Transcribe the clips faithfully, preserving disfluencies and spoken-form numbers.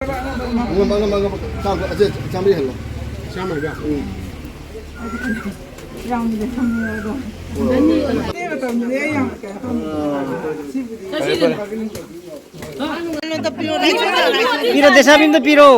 ꯑꯉꯝꯕ, ꯑꯉꯝꯕ, ꯑꯉꯝꯕ꯫ ꯆꯥꯝꯃ, ꯑꯁꯦ, ꯆꯥꯝꯃꯔꯤ ꯍꯜꯂꯣ꯫ ꯆꯥꯝꯃ ꯍꯥꯏꯕ? ꯎꯝ꯫ ꯌꯥꯝꯗꯦ, ꯊꯝꯃꯦ ꯑꯗꯣ꯫ ꯍꯣꯏ, ꯍꯣꯏ, ꯍꯣꯏ꯫ ꯑꯇꯩ ꯃꯇꯝꯗꯗꯤ ꯑꯩ ꯌꯥꯝ ꯀꯩꯅꯣ ꯇꯧꯗꯦ꯫ ꯁꯤꯕꯨꯗꯤ꯫ ꯐꯔꯦ, ꯐꯔꯦ꯫ ꯄꯤꯔꯣ, ꯗꯦꯁꯥꯕꯤꯝꯗ ꯄꯤꯔꯣ꯫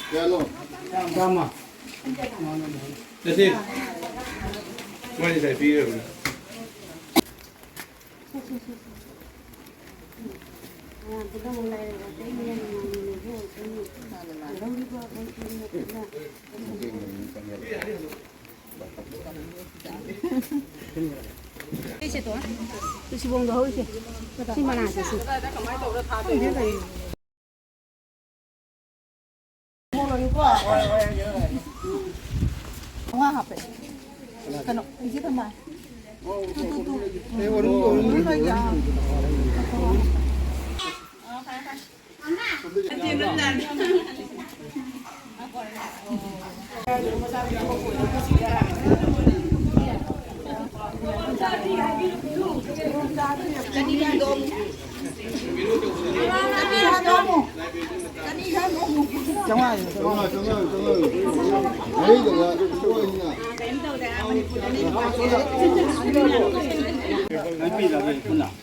ꯀꯌꯥꯅꯣ? ꯆꯥꯝꯃ꯫ ꯅꯠꯇꯦ꯫ ꯃꯣꯏ ꯉꯁꯥꯏ ꯄꯤꯈ꯭ꯔꯕꯅꯦ꯫ ꯁꯤꯕꯣꯡꯗꯣ ꯍꯧꯔꯤꯁꯦ꯫ ꯁꯤ ꯃꯅꯥꯁꯦ ꯁꯤ꯫ ꯃꯉꯥ ꯍꯥꯞꯄꯦ꯫ ꯀꯩꯅꯣ, ꯏꯆꯦ ꯊꯝꯕꯥꯜ꯫ ꯇꯨ, ꯇꯨ, ꯇꯨ꯫ ꯎꯝ꯫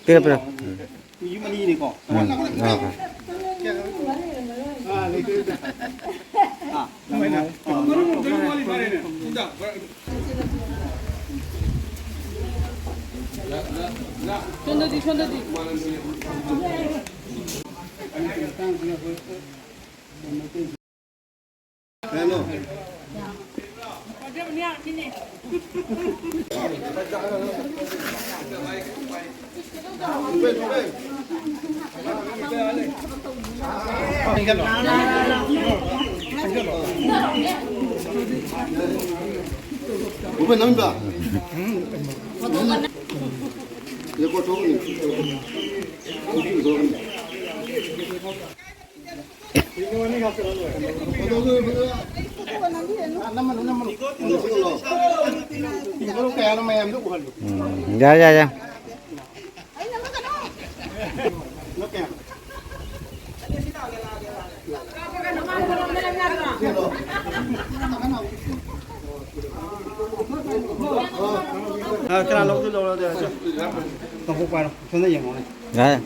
ꯄꯤꯔꯣ, ꯄꯤꯔꯣ꯫ ꯎꯝ, ꯌꯥꯎꯔꯦ꯫ ꯁꯣꯝꯗꯗꯤ, ꯁꯣꯝꯗꯗꯤ꯫ ꯀꯩꯅꯣ? ꯎꯕ ꯅꯪꯗ꯫ ꯔꯦꯀꯣꯔꯗ ꯊꯣꯛꯀꯅꯤ꯫ ꯊꯣꯛꯀꯅꯤ꯫ ꯎꯝ, ꯌꯥꯏ, ꯌꯥꯏ, ꯌꯥꯏ꯫ ꯀꯅꯥ ꯂꯧꯗꯣꯏ ꯂꯧꯔꯣ, ꯑꯗꯨ ꯇꯧꯊꯣꯛꯄ ꯍꯥꯏꯔꯣ, ꯁꯣꯝꯗ ꯌꯦꯡꯉꯣꯅꯦ꯫ ꯌꯥꯏ꯫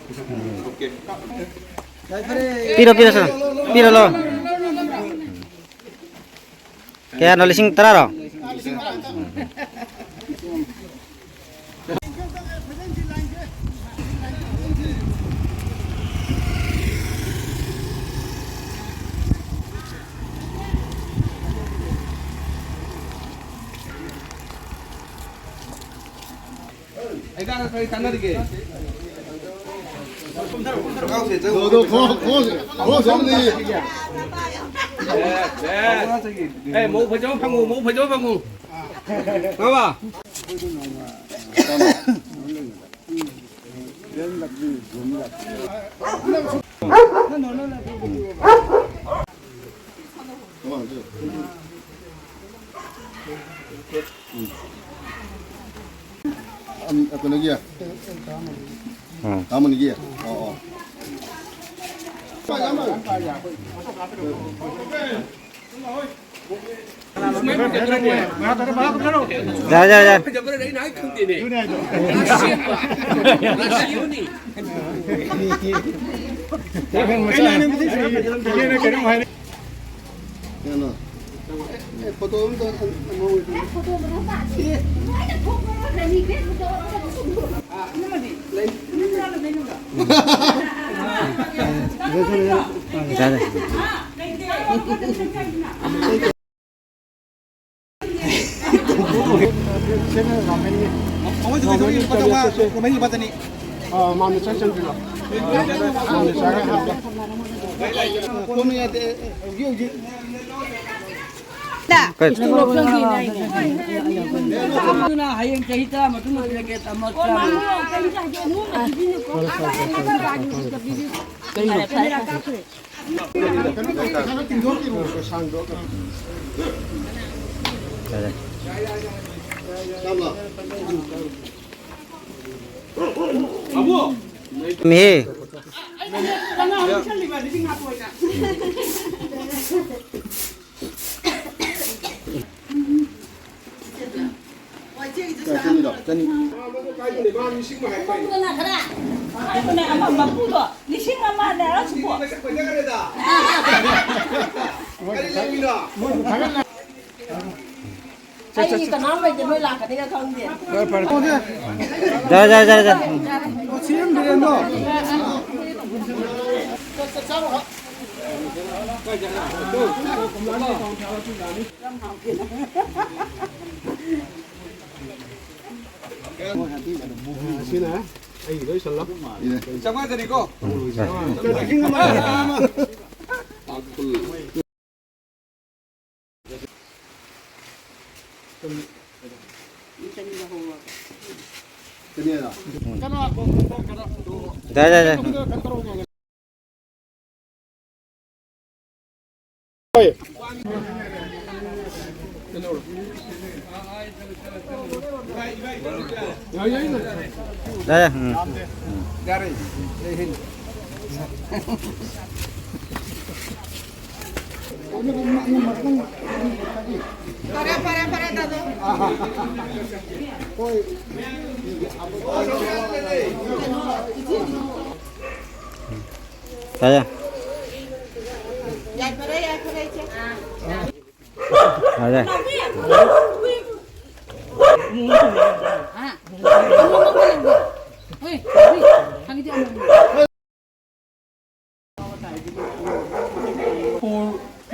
ꯄꯤꯔꯣ, ꯄꯤꯔꯣ, ꯁꯥꯔ꯫ ꯄꯤꯔꯣ, ꯂꯧꯔꯣ꯫ ꯀꯌꯥꯅꯣ, ꯂꯤꯁꯤꯡ ꯇꯔꯥꯔꯣ? ꯑꯩꯒ ꯀꯔꯤ ꯇꯥꯟꯅꯔꯤꯒꯦ? ꯑꯗꯣ, ꯑꯗꯣ, ꯈꯣꯡ, ꯈꯣꯡ, ꯈꯣꯡ ꯁꯣꯝꯗ ꯌꯦꯡ꯫ ꯑꯦ, ꯑꯦ꯫ ꯑꯦ, ꯃꯧ ꯐꯖꯕ ꯐꯪꯉꯨ, ꯃꯧ ꯐꯖꯕ ꯐꯪꯉꯨ꯫ ꯈꯪꯉꯕ? ꯎꯝ꯫ ꯑꯝ, ꯀꯩꯅꯣꯒꯤ? ꯎꯝ꯫ ꯇꯥꯃꯣꯅꯤꯒꯤ? ꯑꯣ, ꯑꯣ꯫ ꯌꯥꯔꯦ, ꯌꯥꯔꯦ, ꯌꯥꯔꯦ꯫ ꯐꯖꯕ꯭ꯔꯥ? ꯑꯩꯅ ꯍꯥꯏ ꯈꯪꯗꯦꯅꯦ꯫ ꯁꯦꯝꯕ꯫ ꯁꯦꯝꯕꯅꯤ꯫ ꯀꯩꯅꯣ? ꯑꯦ, ꯐꯣꯇꯣ ꯑꯝꯇ ꯑꯃ ꯑꯣꯏꯗꯣꯏꯅꯤ꯫ ꯌꯥꯔꯦ꯫ ꯑ, ꯃꯥꯅ ꯆꯪ ꯆꯪꯗ꯭ꯔꯤꯕ꯫ ꯀꯣꯟꯅ ꯌꯥꯗꯦ, ꯍꯧꯖꯤꯛ, ꯍꯧꯖꯤꯛ꯫ ꯀꯩ? ꯑꯗꯨꯅ ꯍꯌꯦꯡ ꯆꯍꯤ ꯇꯔꯥ ꯃꯇꯨꯡꯗ ꯄꯤꯔꯛꯀꯦ, ꯇꯥꯃꯣ, ꯇꯔꯥꯃꯉꯥ꯫ ꯃꯤꯍꯦ꯫ ꯆꯅꯤꯗꯣ, ꯆꯅꯤ꯫ ꯃꯄꯨꯗꯨꯅ ꯈꯔ ꯍꯥꯏꯕꯅꯦ, ꯑꯃ ꯃꯄꯨꯗꯣ ꯂꯤꯁꯤꯡ ꯑꯃꯅꯦ ꯍꯥꯏꯔ ꯁꯨꯀꯣ꯫ ꯑꯩ ꯀꯅꯥꯝ ꯂꯩꯇꯦ, ꯅꯣꯏ ꯂꯥꯛꯀꯅꯤꯒ ꯈꯪꯗꯦ꯫ ꯐꯔꯦ, ꯐꯔꯦ꯫ ꯌꯥꯔꯦ, ꯌꯥꯔꯦ, ꯌꯥꯔꯦ, ꯌꯥꯔꯦ꯫ ꯁꯤꯅ ꯑꯩꯒꯤ ꯂꯣꯏ ꯁꯜꯂꯣ꯫ ꯆꯥꯝꯃꯉꯥꯗꯅꯤꯀꯣ? ꯌꯥꯔꯦ, ꯌꯥꯔꯦ, ꯌꯥꯔꯦ꯫ ꯌꯥꯔꯦ, ꯎꯝ꯫ ꯐꯔꯦ, ꯐꯔꯦ, ꯐꯔꯦ, ꯗꯥꯗꯨ꯫ ꯌꯥꯏꯐꯔꯦ, ꯌꯥꯏꯐꯔꯦ, ꯏꯆꯦ꯫ ꯐꯔꯦ꯫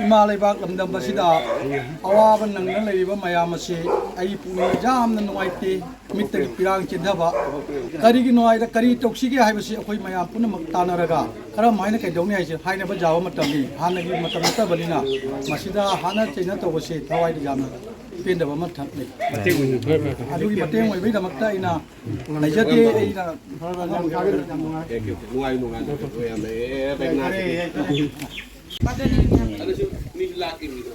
ꯏꯃꯥ ꯂꯩꯕꯥꯛ ꯂꯝꯗꯝ ꯑꯁꯤꯗ ꯑꯋꯥꯕ ꯅꯪꯅ ꯂꯩꯔꯤꯕ ꯃꯌꯥꯝ ꯑꯁꯤ ꯑꯩ ꯄꯨꯛꯅꯤꯡ ꯌꯥꯝꯅ ꯅꯨꯡꯉꯥꯏꯇꯦ꯫ ꯃꯤꯠꯇꯒꯤ ꯄꯤꯔꯥꯡ ꯆꯦꯟꯊꯕ꯫ ꯀꯔꯤꯒꯤꯅꯣ ꯍꯥꯏꯗ, ꯀꯔꯤ ꯇꯧꯁꯤꯒꯦ ꯍꯥꯏꯕꯁꯤ ꯑꯩꯈꯣꯏ ꯃꯌꯥꯝ ꯄꯨꯝꯅꯃꯛ ꯇꯥꯟꯅꯔꯒ ꯀꯔꯝ ꯍꯥꯏꯅ ꯀꯩꯗꯧꯅꯤ ꯍꯥꯏꯁꯤ ꯍꯥꯏꯅꯕ ꯌꯥꯕ ꯃꯇꯝꯅꯤ꯫ ꯍꯥꯟꯅꯒꯤ ꯃꯇꯝ ꯅꯠꯇꯕꯅꯤꯅ ꯃꯁꯤꯗ ꯍꯥꯠꯅ ꯆꯩꯅ ꯇꯧꯕꯁꯤ ꯊꯋꯥꯏꯗ ꯌꯥꯝꯅ ꯄꯦꯟꯗꯕ ꯑꯃ ꯊꯛꯅꯩ꯫ ꯑꯗꯨꯒꯤ ꯃꯇꯦꯡ ꯑꯣꯏꯕꯒꯤꯗꯃꯛꯇ ꯑꯩꯅ ꯂꯩꯖꯗꯦ꯫ ꯑꯩꯅ ꯅꯨꯡꯉꯥꯏ ꯅꯨꯡꯉꯥꯏꯅ ꯌꯥꯝ ꯂꯩꯌꯦ꯫ ꯑꯗꯨꯁꯨ ꯃꯤ ꯂꯥꯛꯀꯦ ꯃꯤꯗꯣ꯫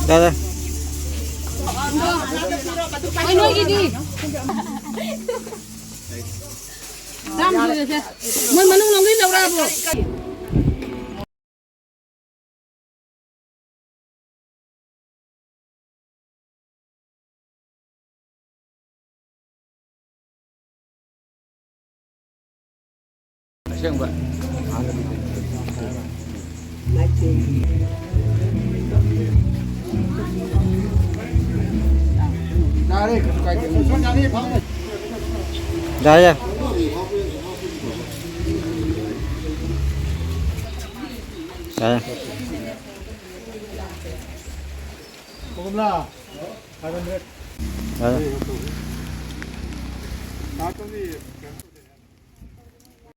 ꯗꯥꯗꯥ꯫ ꯃꯣꯏ ꯅꯣꯏꯒꯤꯗꯤ? ꯆꯥꯝꯃ ꯂꯣꯏꯔꯁꯦ꯫ ꯃꯣꯏ ꯃꯅꯨꯡ ꯂꯣꯝꯒꯤ ꯂꯧꯔꯛꯑꯕꯣ? ꯑꯁꯦꯡꯕ꯫ ꯌꯥꯔꯦ, ꯀꯩꯁꯨ ꯀꯥꯏꯗꯦ꯫ ꯌꯥꯔꯦ, ꯌꯥꯔꯦ꯫ ꯌꯥꯔꯦ꯫ ꯀꯣꯝꯂꯥ꯫ Five hundred. ꯌꯥꯔꯦ꯫ ꯂꯥꯛꯀꯅꯤ꯫